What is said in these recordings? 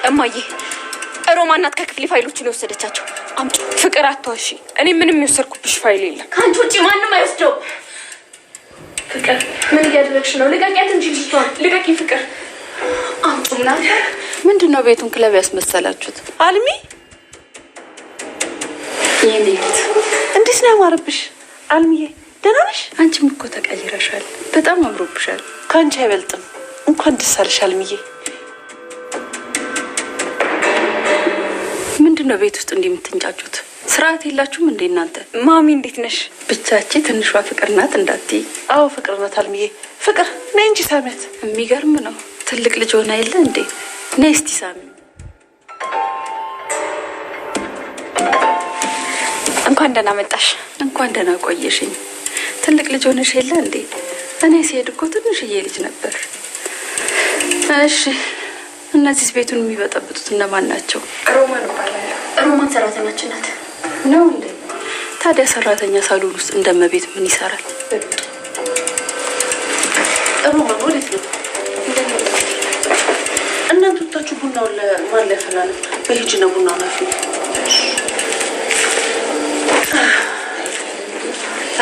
እማዬ፣ ሮማን ናት ከክፍሌ ፋይሎችን የወሰደቻቸው። አምጪ። ፍቅር አትዋሺ። እኔ ምንም የወሰድኩብሽ ፋይል የለም። ከአንቺ ውጭ ማንም አይወስደውም። ፍቅር ምን እያደረግሽ ነው? ልቀቂያት እንጂ ልጅቷን። ልቀቂ ፍቅር። አምጡ እናንተ። ምንድን ነው ቤቱን ክለብ ያስመሰላችሁት? አልሚ የኔ እህት እንዴት ነው ያማረብሽ? አልሚዬ ደህና ነሽ? አንቺም እኮ ተቀይረሻል። በጣም አምሮብሻል። ከአንቺ አይበልጥም። እንኳን ደስ አለሽ አልሚዬ። ምንድን ነው ቤት ውስጥ እንዲህ የምትንጫጩት? ስርዓት የላችሁም እንዴ እናንተ? ማሚ እንዴት ነሽ? ብቻቼ ትንሿ ፍቅር ናት እንዳትይ። አዎ ፍቅር ናት አልሚዬ። ፍቅር ነይ እንጂ ሳሚያት። የሚገርም ነው። ትልቅ ልጅ ሆና የለ እንዴ? ነይ እስቲ ሳሚ። እንኳን ደህና መጣሽ። እንኳን ደህና ቆየሽኝ። ትልቅ ልጅ ሆነሽ የለ እንዴ? እኔ ሲሄድ እኮ ትንሽዬ ልጅ ነበር። እሺ፣ እነዚህ ቤቱን የሚበጠብጡት እነማን ናቸው? ሮማን እባላለሁ። ሮማን ሰራተኛችን ናት። ነው እንዴ? ታዲያ ሰራተኛ ሳሎን ውስጥ እንደመቤት ምን ይሰራል? ሮማን ወዴት ነው? እናንተ ወጣችሁ ቡናውን ለማን ሊያፈላ ነው? በሂጂና ቡናውን አፍሊ።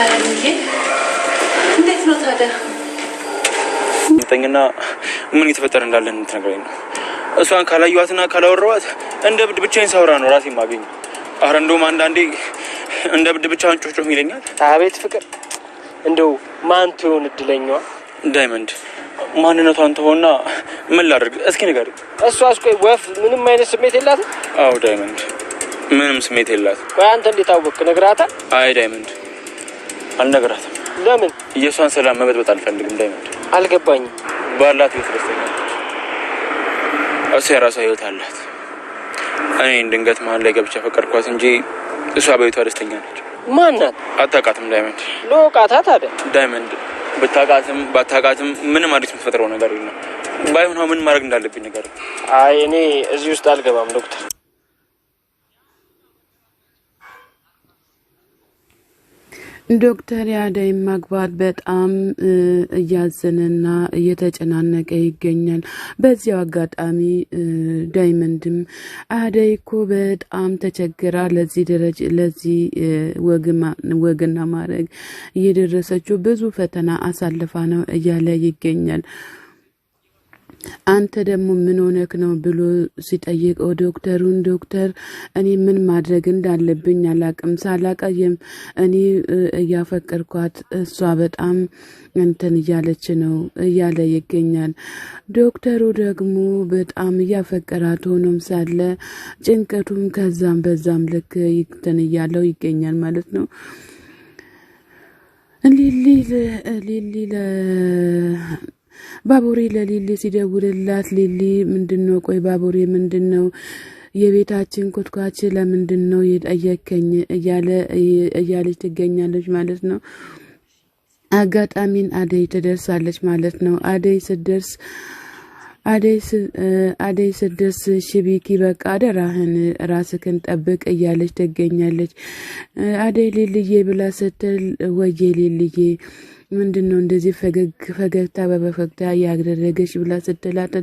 አልሚዬ እንዴት ነው ታዲያ? ጠኝና ምን እየተፈጠረ እንዳለ እንድትነግረኝ ነው። እሷን ካላየኋትና ካላወራኋት እንደ እብድ ብቻዬን ሳወራ ነው ራሴን የማገኘው። ኧረ እንደውም አንዳንዴ እንደ እብድ ብቻህን ጮህ ጮህ ይለኛል። አቤት ፍቅር፣ እንደው ማን ትሆን እድለኛዋ? ዳይመንድ ማንነቷን ተሆና ምን ላድርግ እስኪ ንገሪኝ። እሷስ ቆይ ወፍ ምንም አይነት ስሜት የላትም? አዎ ዳይመንድ ምንም ስሜት የላትም። ቆይ አንተ እንዴት አወቅክ? ነግራታል? አይ ዳይመንድ አልነግራትም። ለምን? የእሷን ሰላም መበጥበጥ አልፈልግም ዳይመንድ። አልገባኝም። ባላት ህይወት ደስተኛ ነች። እሷ የራሷ ህይወት አላት። እኔ ድንገት መሀል ላይ ገብቼ ፈቀድኳት እንጂ እሷ በህይወቷ ደስተኛ ነች። ማን ናት? አታውቃትም ዳይመንድ። ልወቃታ ታዲያ። ዳይመንድ ብታውቃትም ባታውቃትም ምንም አዲስ የምትፈጥረው ነገር የለም። ባይሆን አሁን ምን ማድረግ እንዳለብኝ ነገር አይ እኔ እዚህ ውስጥ አልገባም ዶክተር። ዶክተር የአደይ ማግባት በጣም እያዘነና እየተጨናነቀ ይገኛል። በዚያው አጋጣሚ ዳይመንድም አደይ እኮ በጣም ተቸግራ ለዚህ ደረጃ ለዚህ ወግና ማድረግ እየደረሰችው ብዙ ፈተና አሳልፋ ነው እያለ ይገኛል። አንተ ደግሞ ምን ሆነክ ነው ብሎ ሲጠይቀው ዶክተሩን፣ ዶክተር እኔ ምን ማድረግ እንዳለብኝ አላቅም፣ ሳላቀየም እኔ እያፈቀርኳት እሷ በጣም እንትን እያለች ነው እያለ ይገኛል። ዶክተሩ ደግሞ በጣም እያፈቀራት ሆኖም ሳለ ጭንቀቱም ከዛም በዛም ልክ እንትን እያለው ይገኛል ማለት ነው። ሊሊ ሊሊ ባቡሬ ለሊሊ ሲደውልላት ሊሊ ምንድን ነው? ቆይ ባቡሬ ምንድን ነው የቤታችን ኮትኳች ለምንድን ነው የጠየከኝ? እያለች ትገኛለች ማለት ነው። አጋጣሚን አደይ ትደርሳለች ማለት ነው። አደይ ስትደርስ አደይ ስትደርስ ሽቢኪ በቃ አደራህን ራስክን ጠብቅ እያለች ትገኛለች። አደይ ሊልዬ ብላ ስትል ወዬ ሊልዬ ምንድን ነው እንደዚህ ፈገግታ በፈገግታ ያደረገች ብላ ስትላት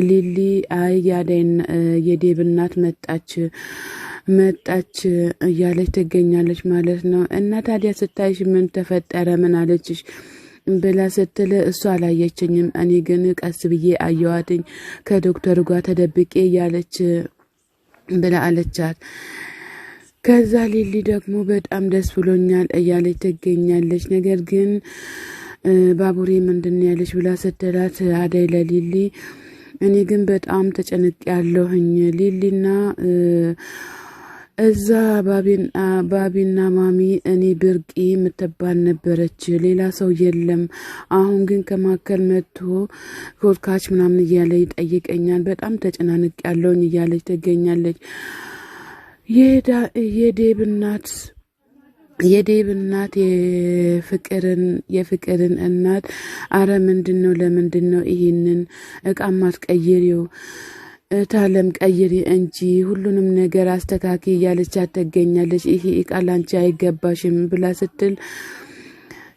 ሊሊ አይ የዴብ እናት መጣች መጣች እያለች ትገኛለች ማለት ነው። እና ታዲያ ስታይሽ ምን ተፈጠረ? ምን አለችሽ? ብላ ስትል እሷ አላየችኝም፣ እኔ ግን ቀስ ብዬ አየዋትኝ ከዶክተሩ ጋር ተደብቄ እያለች ብላ አለቻት። ከዛ ሊሊ ደግሞ በጣም ደስ ብሎኛል እያለች ትገኛለች። ነገር ግን ባቡሬ ምንድን ነው ያለች ብላ ስትላት አደይ ለሊሊ እኔ ግን በጣም ተጨንቅ ያለሁኝ ሊሊና እዛ ባቢና ማሚ እኔ ብርቂ የምትባል ነበረች፣ ሌላ ሰው የለም። አሁን ግን ከማከል መጥቶ ኮልካች ምናምን እያለ ይጠይቀኛል። በጣም ተጨናንቅ ያለውኝ እያለች ትገኛለች። የዴብ እናት የዴብ እናት የፍቅርን እናት አረ ምንድን ነው ለምንድን ነው ይህንን እቃ ማትቀይሪው? እታለም ቀይሪ እንጂ ሁሉንም ነገር አስተካኪ እያለች ትገኛለች። ይሄ እቃ ላንቺ አይገባሽም ብላ ስትል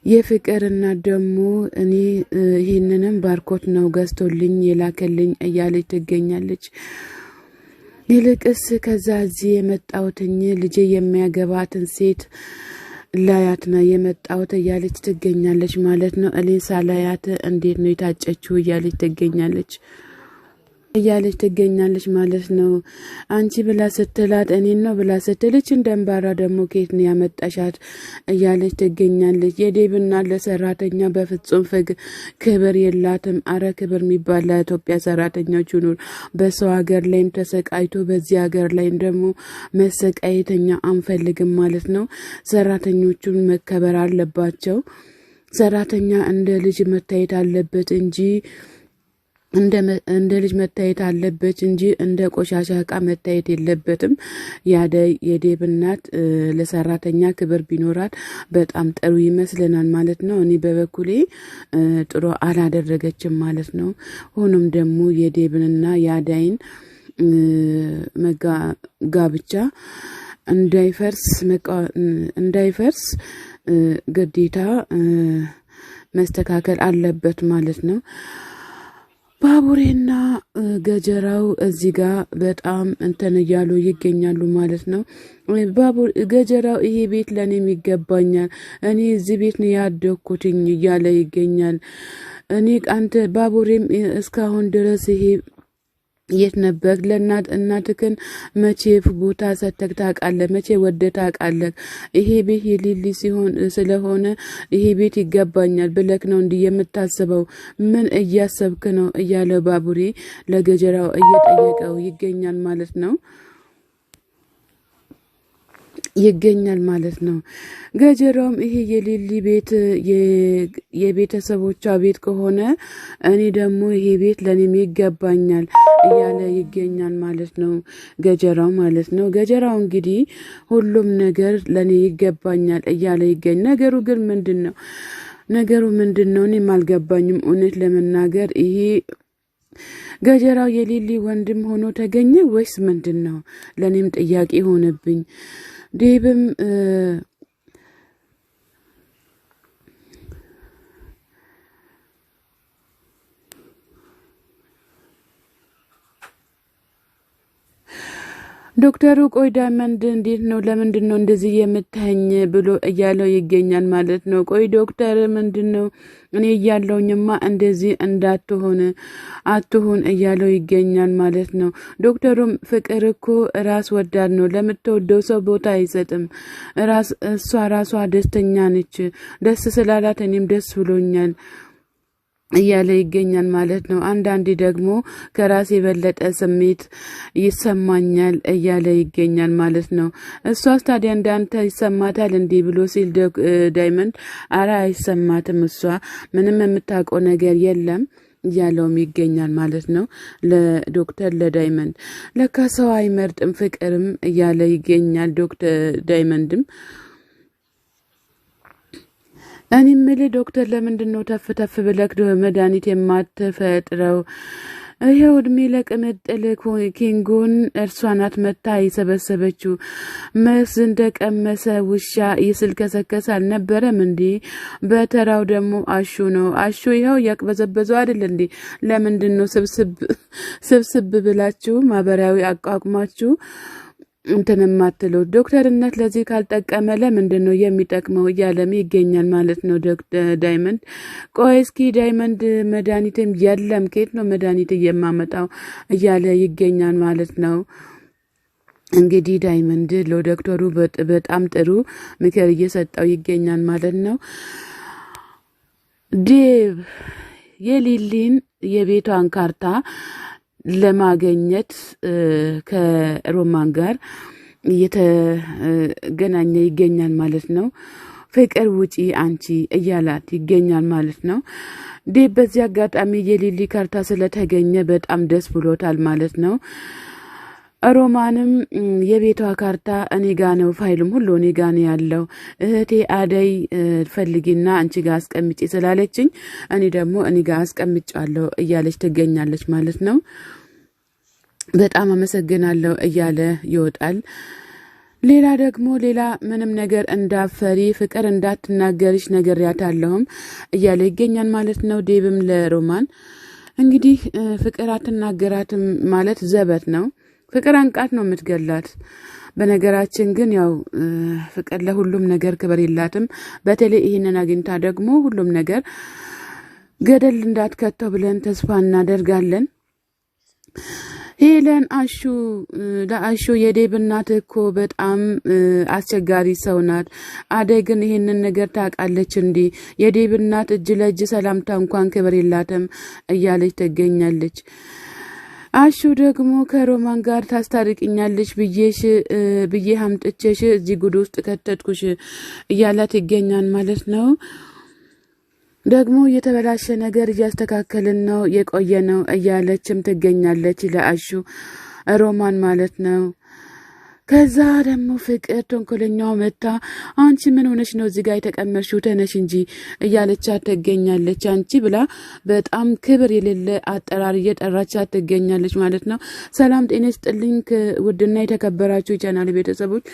የፍቅር እናት ደግሞ እኔ ይህንንም ባርኮት ነው ገዝቶልኝ የላከልኝ እያለች ትገኛለች። ይልቅስ ከዛ እዚህ የመጣሁትኝ ልጄ የሚያገባትን ሴት ላያት ነው የመጣሁት እያለች ትገኛለች ማለት ነው። እኔን ሳላያት እንዴት ነው የታጨችው እያለች ትገኛለች ማለት ነው። አንቺ ብላ ስትላት እኔን ነው ብላ ስትልች እንደንባራ ደግሞ ከየት ነው ያመጣሻት እያለች ትገኛለች። የዴብና ለሰራተኛ በፍጹም ክብር የላትም። አረ ክብር የሚባል ለኢትዮጵያ ሰራተኞች ይኑር። በሰው ሀገር ላይም ተሰቃይቶ በዚህ ሀገር ላይም ደግሞ መሰቃየተኛ አንፈልግም ማለት ነው። ሰራተኞቹን መከበር አለባቸው። ሰራተኛ እንደ ልጅ መታየት አለበት እንጂ እንደ ልጅ መታየት አለበት እንጂ እንደ ቆሻሻ እቃ መታየት የለበትም። የአደይ የዴብ እናት ለሰራተኛ ክብር ቢኖራት በጣም ጥሩ ይመስለናል ማለት ነው። እኔ በበኩሌ ጥሩ አላደረገችም ማለት ነው። ሆኖም ደግሞ የዴብንና የአደይን ጋብቻ እንዳይፈርስ ግዴታ መስተካከል አለበት ማለት ነው። ባቡሬና ገጀራው እዚህ ጋር በጣም እንትን እያሉ ይገኛሉ ማለት ነው። ባቡር ገጀራው ይሄ ቤት ለእኔም ይገባኛል፣ እኔ እዚህ ቤት ነው ያደግኩትኝ እያለ ይገኛል። እኔ አንተ ባቡሬም እስካሁን ድረስ ይሄ የት ነበር? ለእናት እናትክን መቼ ቦታ ሰተክ ታውቃለህ? መቼ ወደ ታውቃለህ? ይሄ ቤት የሊሊ ሲሆን ስለሆነ ይሄ ቤት ይገባኛል ብለክ ነው እንዲህ የምታስበው? ምን እያሰብክ ነው? እያለ ባቡሬ ለገጀራው እየጠየቀው ይገኛል ማለት ነው። ገጀራውም ይሄ የሊሊ ቤት የቤተሰቦቿ ቤት ከሆነ እኔ ደግሞ ይሄ ቤት ለእኔም ይገባኛል እያለ ይገኛል ማለት ነው። ገጀራው ማለት ነው። ገጀራው እንግዲህ ሁሉም ነገር ለእኔ ይገባኛል እያለ ይገኝ። ነገሩ ግን ምንድን ነው? ነገሩ ምንድን ነው? እኔም አልገባኝም። እውነት ለመናገር ይሄ ገጀራው የሊሊ ወንድም ሆኖ ተገኘ ወይስ ምንድን ነው? ለእኔም ጥያቄ ሆነብኝ። ዴብም ዶክተሩ ቆይ ዳይመንድ እንዴት ነው? ለምንድን ነው እንደዚህ የምታኝ ብሎ እያለው ይገኛል ማለት ነው። ቆይ ዶክተር ምንድን ነው? እኔ እያለውኝማ እንደዚህ እንዳትሆን አትሁን እያለው ይገኛል ማለት ነው። ዶክተሩም ፍቅር እኮ ራስ ወዳድ ነው፣ ለምትወደው ሰው ቦታ አይሰጥም። ራስ እሷ ራሷ ደስተኛ ነች። ደስ ስላላት እኔም ደስ ብሎኛል እያለ ይገኛል ማለት ነው። አንዳንዴ ደግሞ ከራስ የበለጠ ስሜት ይሰማኛል እያለ ይገኛል ማለት ነው። እሷስ ታዲያ እንዳንተ ይሰማታል እንዲህ ብሎ ሲል ዳይመንድ አረ አይሰማትም፣ እሷ ምንም የምታውቀው ነገር የለም እያለውም ይገኛል ማለት ነው። ለዶክተር ለዳይመንድ ለካ ሰው አይመርጥም ፍቅርም እያለ ይገኛል ዶክተር ዳይመንድም። እኔ የምልህ ዶክተር ለምንድን ነው ተፍ ተፍ ብለህ መድኃኒት የማትፈጥረው? ይኸው እድሜ ለቅምጥል ኪንጎን እርሷ ናት መታ የሰበሰበችው። መርዝ እንደቀመሰ ውሻ ይስልከሰከስ አልነበረም እንዴ? በተራው ደግሞ አሹ ነው። አሹ ይኸው እያቅበዘበዘው አይደል እንዴ? ለምንድን ነው ስብስብ ስብስብ ብላችሁ ማህበራዊ አቋቁማችሁ እንትን የማትለው? ዶክተርነት ለዚህ ካልጠቀመ ለምንድን ነው የሚጠቅመው? እያለም ይገኛል ማለት ነው ዶክተር ዳይመንድ። ቆይ እስኪ ዳይመንድ መድኃኒትም የለም፣ ከየት ነው መድኃኒት የማመጣው እያለ ይገኛል ማለት ነው። እንግዲህ ዳይመንድ ለዶክተሩ በጣም ጥሩ ምክር እየሰጠው ይገኛል ማለት ነው። ዴቭ የሊሊን የቤቷን ካርታ ለማግኘት ከሮማን ጋር እየተገናኘ ይገኛል ማለት ነው። ፍቅር ውጪ አንቺ እያላት ይገኛል ማለት ነው። ዴቭ በዚህ አጋጣሚ የሊሊ ካርታ ስለተገኘ በጣም ደስ ብሎታል ማለት ነው። ሮማንም የቤቷ ካርታ እኔ ጋ ነው፣ ፋይሉም ሁሉ እኔ ጋ ነው ያለው። እህቴ አደይ ፈልጊና አንቺ ጋ አስቀምጪ ስላለችኝ እኔ ደግሞ እኔ ጋ አስቀምጫለሁ እያለች ትገኛለች ማለት ነው። በጣም አመሰግናለሁ እያለ ይወጣል። ሌላ ደግሞ ሌላ ምንም ነገር እንዳፈሪ ፍቅር እንዳትናገርሽ ነግሬያታለሁም እያለ ይገኛል ማለት ነው። ዴብም ለሮማን እንግዲህ ፍቅር አትናገራትም ማለት ዘበት ነው። ፍቅር አንቃት ነው የምትገላት። በነገራችን ግን ያው ፍቅር ለሁሉም ነገር ክብር የላትም። በተለይ ይህንን አግኝታ ደግሞ ሁሉም ነገር ገደል እንዳትከተው ብለን ተስፋ እናደርጋለን። ሄለን አሹ ለአሹ የዴብ እናት እኮ በጣም አስቸጋሪ ሰው ናት። አደይ ግን ይህንን ነገር ታውቃለች። እንዲ የዴብ እናት እጅ ለእጅ ሰላምታ እንኳን ክብር የላትም እያለች ትገኛለች። አሹ ደግሞ ከሮማን ጋር ታስታርቅኛለች ብዬሽ ብዬ አምጥቼሽ እዚህ ጉድ ውስጥ ከተትኩሽ እያላት ይገኛል ማለት ነው። ደግሞ የተበላሸ ነገር እያስተካከልን ነው የቆየ ነው እያለችም ትገኛለች ለአሹ ሮማን ማለት ነው። ከዛ ደግሞ ፍቅር ተንኮለኛው መታ አንቺ ምን ሆነሽ ነው እዚህ ጋር የተቀመጥሽው? ተነሽ እንጂ እያለቻት ትገኛለች። አንቺ ብላ በጣም ክብር የሌለ አጠራር እየጠራቻት ትገኛለች ማለት ነው። ሰላም ጤና ይስጥልኝ ውድና የተከበራችሁ የቻናል ቤተሰቦች፣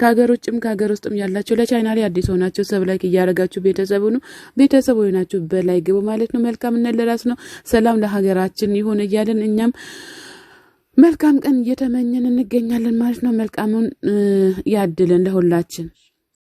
ከሀገር ውጭም ከሀገር ውስጥም ያላችሁ፣ ለቻናሌ አዲስ ሆናችሁ sub like እያደረጋችሁ ቤተሰቡ ነው ቤተሰቡ ሆናችሁ በላይ ግቡ ማለት ነው። መልካምነት ለራስ ነው። ሰላም ለሀገራችን ይሁን እያለን እኛም መልካም ቀን እየተመኘን እንገኛለን ማለት ነው። መልካሙን ያድለን ለሁላችን።